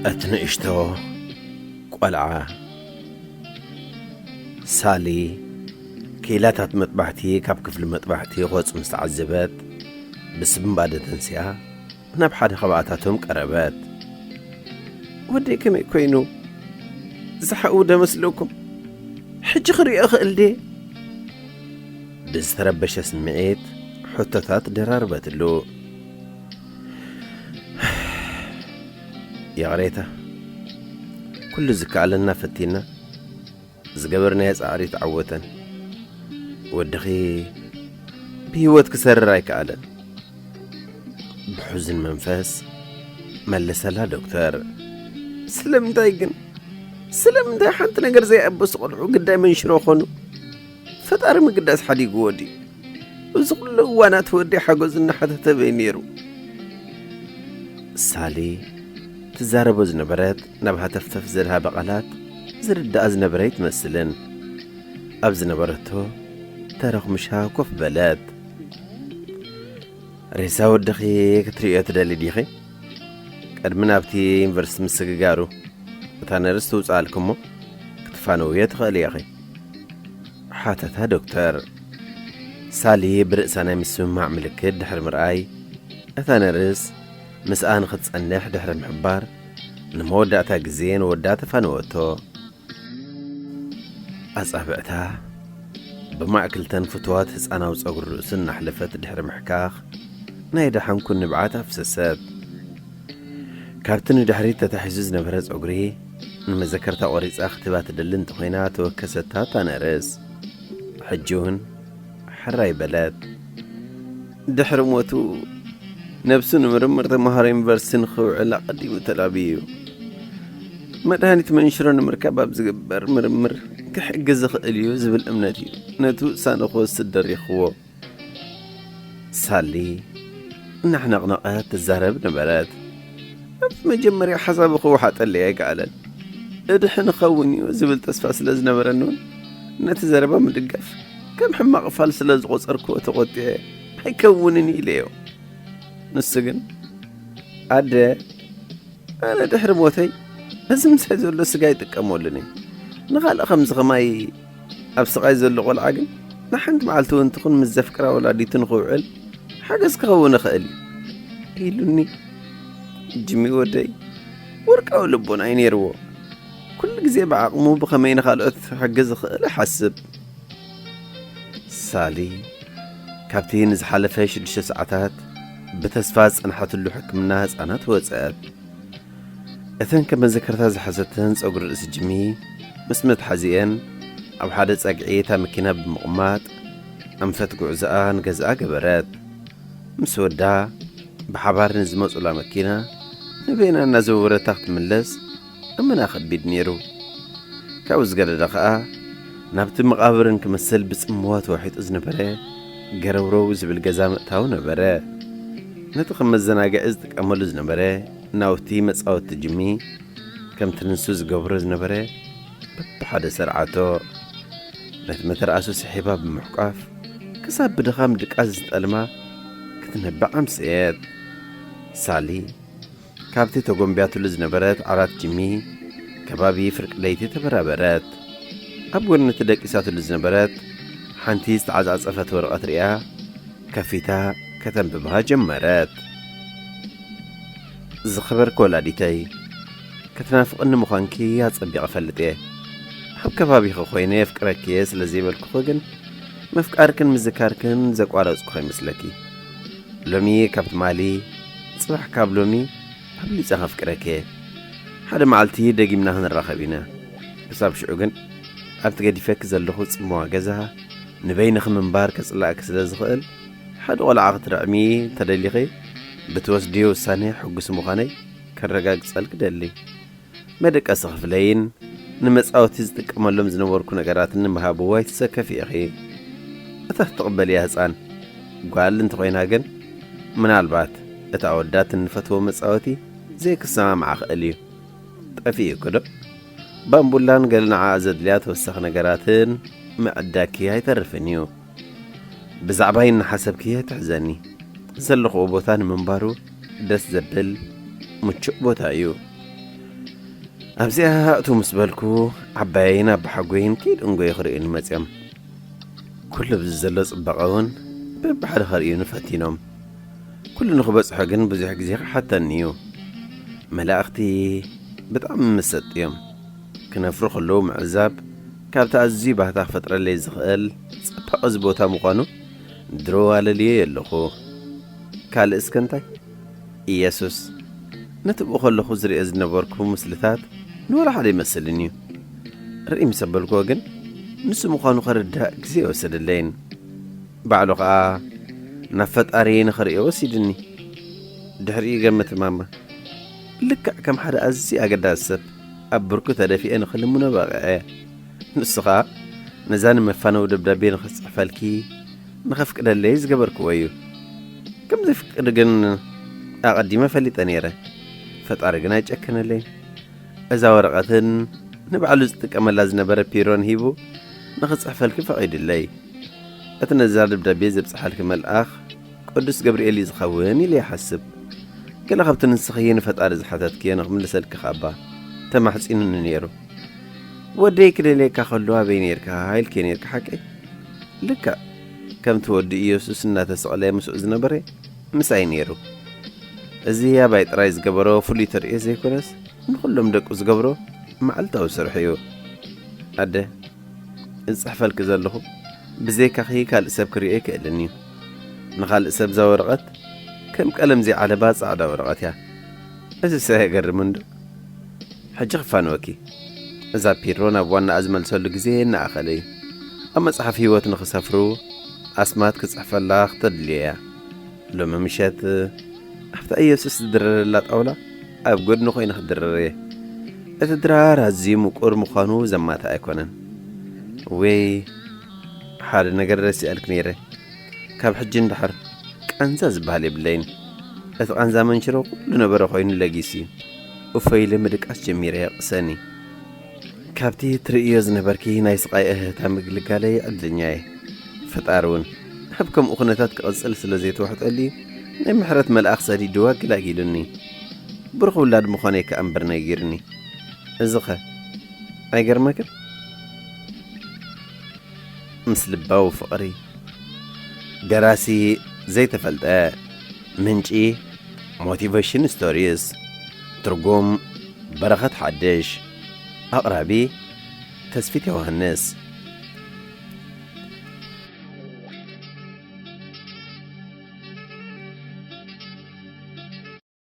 እቲ ንእሽቶ ቆልዓ። ሳሊ ክኢላታት መጥባሕቲ ካብ ክፍሊ መጥባሕቲ ክወጽእ ምስ ተዓዘበት፣ ብስንባደ ተንሲኣ ናብ ሓደ ካብኣታቶም ቀረበት። "ወደይ ከመይ ኮይኑ? ዝሓኡ ዶ መስለኩም? ሕጂ ክሪኦ እኽእል ድየ?" ብዝተረበሸ ስምዒት ሕቶታት ደራርበትሉ። "ይቕሬታ፣ ኩሉ ዝከኣለና ፈቲና፣ ዝገበርናዮ ጻዕሪ ተዓወተን። ወድኺ ብህይወት ክሰርር ኣይከኣለን." ብሕዙን መንፈስ መለሰላ ዶክተር። "ስለምንታይ ግን? ስለምንታይ ሓንቲ ነገር ዘይኣበሱ ቆልዑ ግዳይ መንሽሮ ኾኑ? ፈጣሪ ምግዳስ ሓዲግዎ ድዩ? እዚ ኩሉ እዋናት ወደይ ሓገዙ እናሓተተ በይ ነይሩ?" ሳሊ ትዛረቦ ዝነበረት ናብ ሃተፍተፍ ዘድሃበ ቃላት ዝርድኣ ዝነበረ ኣይትመስልን። ኣብ ዝነበረቶ ተረኽምሻ ኮፍ በለት። "ሬሳ ወድኺ ክትርእዮ ትደሊ ዲኺ? ቅድሚ ናብቲ ዩኒቨርሲቲ ምስግጋሩ እታ ነርስ ትውፅኣልኪ እሞ ክትፋነውዮ ትኽእሊ ኢኺ?" ሓተታ ዶክተር። ሳሊ ብርእሳ ናይ ምስምማዕ ምልክት ድሕሪ ምርኣይ፣ እታ ነርስ ምስኣ ንኽትጸንሕ ድሕሪ ምሕባር፣ ንመወዳእታ ግዜ ንወዳ ተፋነወቶ። ኣጻብዕታ ብማእክልተን ፍቱዋት ህጻናዊ ጸጉሪ ርእሱ እናሕለፈት ድሕሪ ምሕካኽ፣ ናይ ደሓንኩ ንብዓት ኣፍሰሰት። ካብቲ ንድሕሪት ተታሒዙ ዝነበረ ጸጉሪ ንመዘከርታ ቆሪጻ ክትህባ ትደሊ እንተኾይና ተወከሰታ እታ ነርስ። ሕጂ እውን ሕራይ በለት። ድሕሪ ሞቱ ነብሱ ንምርምር ተምሃሮ ዩኒቨርሲቲ ንኽውዕል ኣቐዲሙ ተላብዩ እዩ። መድሃኒት መንሽሮ ንምርካብ ኣብ ዝግበር ምርምር ክሕግዝ ዝኽእል እዩ ዝብል እምነት እዩ ነቲ ውሳነ ክወስድ ደሪኽዎ። ሳሊ እናሕነቕነቐት ትዛረብ ነበረት። ኣብቲ መጀመርያ ሓሳቡ ክወሓጠለይ ኣይከኣለን። እድሕን ኸውን እዩ ዝብል ተስፋ ስለ ዝነበረኒ እውን ነቲ ዘረባ ምድጋፍ ከም ሕማቕ ፋል ስለ ዝቖጸርክዎ ተቖጢዐ ኣይከውንን ኢለዮ። ንሱ ግን፣ "ኣደ፣ ኣነ ድሕሪ ሞተይ እዚ ምሳይ ዘሎ ስጋ ይጥቀመሉን እዩ። ንኻልእ ከምዚ ኸማይ ኣብ ስቓይ ዘሎ ቆልዓ ግን ንሓንቲ መዓልቲ እውን ትኹን ምስ ዘፍቅራ ወላዲቱ ንኽውዕል ሓገዝ ክኸውን ይኽእል እዩ" ኢሉኒ። ጅሚ ወደይ ወርቃዊ ልቦና እዩ ነይርዎ። ኩሉ ግዜ ብዓቕሙ ብኸመይ ንኻልኦት ክሕግዝ ይኽእል ይሓስብ። ሳሊ ካብቲ ንዝሓለፈ ሽዱሽተ ሰዓታት ብተስፋ ዝጸንሓትሉ ሕክምና ህጻናት ወጸት። እተን ከም መዘከርታ ዝሓዘተን ጸጉሪ ርእሲ ጅሚ ምስ መትሓዚአን፣ ኣብ ሓደ ጸግዒ እታ መኪና ብምቕማጥ ኣንፈት ጉዕዞኣ ንገዝኣ ገበረት። ምስ ወዳ ብሓባር ንዝመጹላ መኪና ንበይና እናዘወረታ ክትምለስ እምና ከቢድ ነይሩ። ካብኡ ዝገደደ ኸኣ፣ ናብቲ መቓብርን ክመስል ብጽምዋ ተዋሒጡ ዝነበረ ገረውረው ዝብል ገዛ ምእታው ነበረ። ነቲ ከም መዘናግዒ ዝጥቀመሉ ዝነበረ ናውቲ መጻወቲ ጅሚ፣ ከምቲ ንሱ ዝገብሮ ዝነበረ፣ በብሓደ ሰርዓቶ። ነቲ መተርኣሱ ስሒባ ብምሕቋፍ፣ ክሳብ ብድኻም ድቃስ ዝጠልማ ክትነብዕ ኣምሰየት። ሳሊ ካብቲ ተጎንብያትሉ ዝነበረት ዓራት ጅሚ ከባቢ ፍርቂ ለይቲ ተበራበረት። ኣብ ጎኒ እቲ ደቂሳትሉ ዝነበረት ሓንቲ ዝተዓጻጸፈት ወረቐት ርእያ፣ ከፊታ ከተንብባ ጀመረት። ዝኸበርኪ ወላዲተይ፣ ክትናፍቕኒ ምዃንኪ ኣጸቢቐ እፈልጥ እየ። ኣብ ከባቢኺ ኮይነ የፍቅረኪ እየ ስለ ዘይበልኩኺ ግን፣ ምፍቃርክን ምዝካርክን ዘቋረጽኩ ከይመስለኪ። ሎሚ ካብ ትማሊ፣ ጽባሕ ካብ ሎሚ ኣብሊጸ ከፍቅረኪ እየ። ሓደ መዓልቲ ደጊምና ክንራኸብ ኢና። ክሳብ ሽዑ ግን፣ ኣብቲ ገዲፈኪ ዘለኹ ጽምዋ ገዛ፣ ንበይንኺ ምንባር ከጽልኣኪ ስለ ዝኽእል፣ ሓደ ቆልዓ ክትርዕሚ እንተደሊኺ፣ ብትወስድዮ ውሳነ ሕጉስ ምዃነይ ከረጋግጸልኪ ደሊ። መደቀሲ ክፍለይን ንመጻወቲ ዝጥቀመሎም ዝነበርኩ ነገራትን ንምሃብ እዋ ኣይትሰከፊ ኢኺ። እታ ክትቕበልያ ህጻን፣ ጓል እንተኾይና ግን፣ ምናልባት እታ ኣወዳት እንፈትዎ መጻወቲ ዘይክሰማምዓ ክእል እዩ። ጠፊኡ እኮ ዶ? ባምቡላን ገለ ንዓኣ ዘድልያ ተወሳኺ ነገራትን ምዕዳኪ ኣይተርፍን እዩ። ብዛዕባይ እናሓሰብኪ ኣይትሕዘኒ። ዘለኽዎ ቦታ ንምንባሩ ደስ ዘብል ምቹእ ቦታ እዩ። ኣብዚኣ ኣእቱ ምስ በልኩ፣ ዓባየይን ኣባሓጎይን ከይደንጎዩ ክርእዩኒ መጺኦም። ኩሉ ኣብዚ ዘሎ ጽባቐ እውን በብሓደ ከርእዩኒ ፈቲኖም። ኩሉ ንኽበጽሖ ግን ብዙሕ ግዜ ክሓተኒ እዩ። መላእኽቲ ብጣዕሚ መሰጥቲ እዮም። ክነፍሩ ከለዉ ምዕዛብ ካብቲ ኣዝዩ ባህታ ክፈጥረለይ ዝኽእል ጽባቐ እዚ ቦታ ምዃኑ ድሮ ኣለልዮ ኣለኹ። ካልእ እስከ እንታይ? ኢየሱስ፣ ነቲ ብኡ ከለኹ ዝርእዮ ዝነበርኩ ምስልታት ንወላ ሓደ ኣይመስልን እዩ። ርኢ ምስ ኣበልክዎ ግን፣ ንሱ ምዃኑ ከርዳእ ግዜ ኣይወሰደለይን። ባዕሉ ኸኣ ናብ ፈጣሪ ንኽርእዮ ወሲድኒ። ድሕሪኡ ገምት ማማ፣ ልክዕ ከም ሓደ ኣዝዩ ኣገዳሲ ሰብ ኣብ ብርኩ ተደፊኤ ንኽልምኖ በቒዐ። ንሱ ኸኣ ነዛ ንመፋነዊ ደብዳቤ ንኽጽሕፈልኪ ንኸፍቅደለይ ዝገበርክዎ እዩ። ከም ዘይፍቅድ ግን ኣቐዲመ ፈሊጠ ነይረ። ፈጣሪ ግን ኣይጨከነለይን። እዛ ወረቐትን ንባዕሉ ዝጥቀመላ ዝነበረ ፒሮን ሂቡ ንኽጽሕፈልኪ ፈቒዱለይ። እቲ ነዛ ደብዳቤ ዘብጽሓልኪ መልኣኽ ቅዱስ ገብርኤል እዩ ዝኸውን ኢለ ይሓስብ። ገለ ካብቲ ንስኺ ንፈጣሪ ዝሓተትክዮ ንኽምልሰልኪ ኻባ ተማሕጺኑኒ ነይሩ። ወደይ ክደልየካ ከሎ ኣበይ ነይርካ ኢልኪ ነይርካ ሓቀይ? ልክዕ ከምቲ ወዲ ኢየሱስ እናተሰቕለ ምስኡ ዝነበረ ምሳይ ነይሩ። እዚ ኣባይ ጥራይ ዝገበሮ ፍሉይ ተርእዮ ዘይኮነስ፣ ንኹሎም ደቁ ዝገብሮ መዓልታዊ ስርሑ እዩ። ኣደ፣ እጽሕፈልኪ ዘለኹ፣ ብዘይካኺ ካልእ ሰብ ክርእዮ ኣይክእልን እዩ። ንኻልእ ሰብ እዛ ወረቐት ከም ቀለም ዘይዓለባ ጻዕዳ ወረቐት እያ። እዚስ ኣየገርምን ዶ? ሕጂ ክፋንወኪ። እዛ ፒሮ ናብ ዋናኣ ዝመልሰሉ ግዜ እናኣኸለ እዩ። ኣብ መጽሓፍ ህይወት ንኽሰፍሩ ኣስማት ክጽሕፈላ ክተድልዮ እያ። ሎሚ ምሸት ኣብታ ኢየሱስ ዝድረረላ ጣውላ ኣብ ጎድኑ ኮይነ ክድረር እየ። እቲ ድራር ኣዝዩ ምቁር ምዃኑ ዘማትእ ኣይኮነን። ወይ ሓደ ነገር ረሲዐልክ ነይረ። ካብ ሕጂ ንድሓር ቃንዛ ዝበሃል የብለይን። እቲ ቃንዛ መንሽሮ ኩሉ ነበረ ኮይኑ ለጊሱ እዩ። እፎይ ኢለ ምድቃስ ጀሚረ፣ የቕሰኒ። ካብቲ ትርእዮ ዝነበርኪ ናይ ስቓይ እህህታ ምግልጋለይ ዕድለኛ እየ። ፈጣሪ እውን ኣብ ከምኡ ኩነታት ክቕጽል ስለ ዘይተዋሕጠሉ እዩ ናይ ምሕረት መልኣኽ ሰዲድዋ ገላጊሉኒ። ብሩኽ ውላድ ምዃነይ ከኣ እምበር ነጊሩኒ። እዚኸ ኣይገርመክን? ምስ ልባዊ ፍቕሪ። ደራሲ ዘይተፈልጠ። ምንጪ ሞቲቬሽን ስቶሪስ። ትርጉም በረኸት ሓድሽ። ኣቕራቢ ተስፊት ዮሃንስ።